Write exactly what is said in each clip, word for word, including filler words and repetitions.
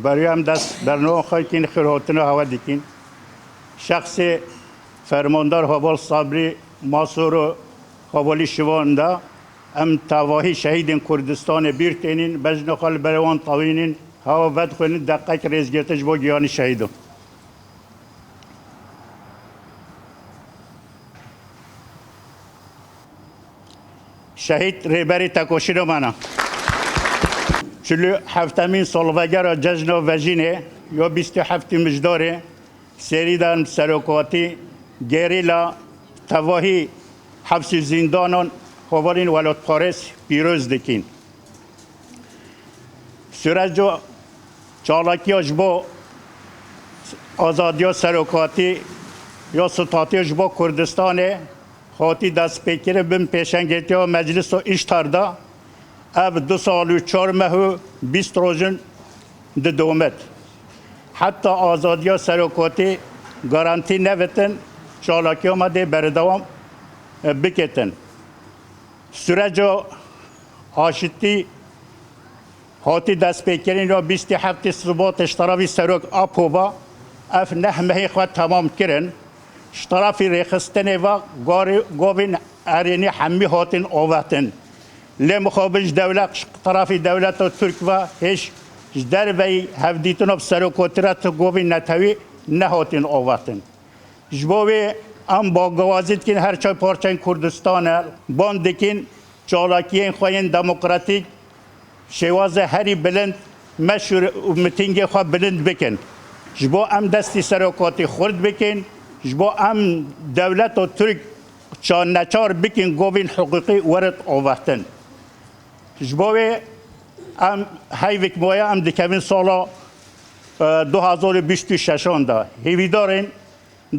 Beriya em dest bernava xwe kîn xêrhatina hewe dikîn. Şexsê Fermandar Heval Sabrî Masoro Hevalî Şivan de em tevahî şehîdên Kurdistanê bîr tênîn, bejna xwe li ber wan tewînîn, hewa vedixwînin, deqek rêzgirtin ji bo giyanî şehîdan. Şehîd Rêberî Tekoşîna me ne. Çil û heftemîn salvegera Cejna Vejînê ya bîst û heftê Mijdarê serî de em serokatî gerîla tevahî hepsî zîndanan hevalên welatparêz pîroz dikîn. Süreco çalakiya ji bo azadiya serokatî ya statûyê ji bo Kurdistanê hatî destpêkirin bin pêşengetiya Meclisa Îştar de, ev du sal û çar meh û bîst rojin didomit. Heta azadiya serokatî garantî nevitin, çalakiya me dê berdewam, e, biketin. Süreco aşitî hatî destpêkirin ya bîst û heftê Sibatê ji terafî Serok Apo ve ev neh mehê xwe temam kirin. Ji terafî rêxistinê ve garê govên erênî hemî hatin avêtin. Lê mixabin ji dewlet, ji terafî dewleta Tirk ve hêj ji derveyî hevdîtina bi serokatî re ti govên netewî nehatin avêtin. Ji bo wê em bangewazî dikin her çar parçeyên Kurdistanê, bang dikin çalakiyên xwe yên demokratîk, şêwaze herî bilind meşûr û mitîngê xwe bilind bikin. Ji bo em destî serokatî xurt bikin, ji bo em dewleta Tirk ça-, neçar bikin govên hiqûqî werin avêtin. Ji bo wê em heyvik maye em dikevin sala, e, du hazar û bîst û şeşan de. Hêvîdar in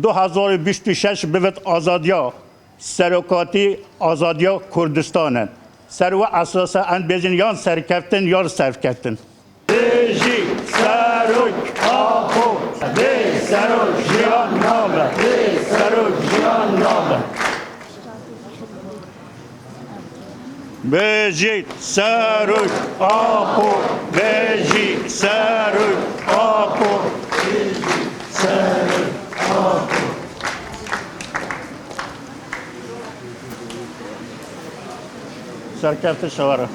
du hazar û bîst û şeş bivit azadiya serokatî, azadiya Kurdistanê. Ser wê esasa em bêjin yan serkeftin yan serkeftin. Bijî Serok Apo. Bê Serok jiyan nabe. Bê Serok jiyan nabe. Bijî Serok Apo. Bijî Serok Apo. Bijî Serok Apo. Serkeftin şewere.